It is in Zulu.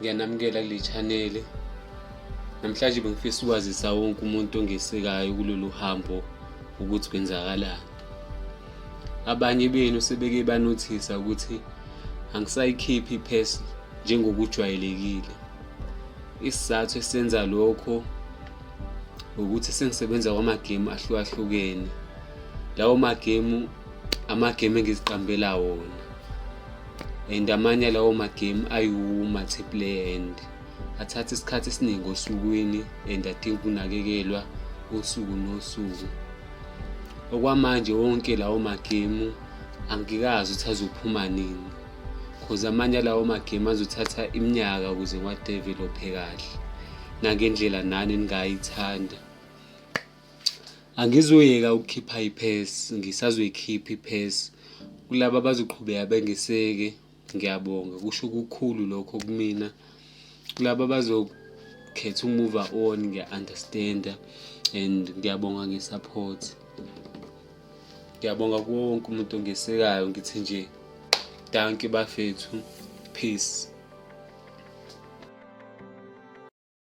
Ngiyanamukela kule channel. Namhlanje bengifisa ukwazisa wonke umuntu ongesekayo kulolu hambo ukuthi kwenzakalani. Abanye benu sebeke banothisa ukuthi angisayikhiphi iphesi njengokujwayelekile. Isizathu esenza lokho ukuthi sengisebenza kwamagemu ahlukahlukene. Lawo magemu amagemu engiziqambela wona. And amanye alawo magemu ayiwu-multiplayer and athatha isikhathi esiningi osukwini and adinga ukunakekelwa usuku nosuku. Okwamanje wonke lawo magemu angikazi ukuthi azophuma nini cause amanye alawo magemu azothatha iminyaka ukuze ngiwadevelophe kahle nangendlela nani eningayithanda. Angizoyeka ukukhipha iphesi, ngisazoyikhipha iphesi. Kulaba abazoqhubeka bengeseke ngiyabonga kusho kukhulu lokho kumina. Kulaba abazokhetha uku-move on ngiya-understand-a and ngiyabonga nge-support. Ngiyabonga kuwo wonke umuntu ongesekayo ngithi nje dankie bafethu, peace.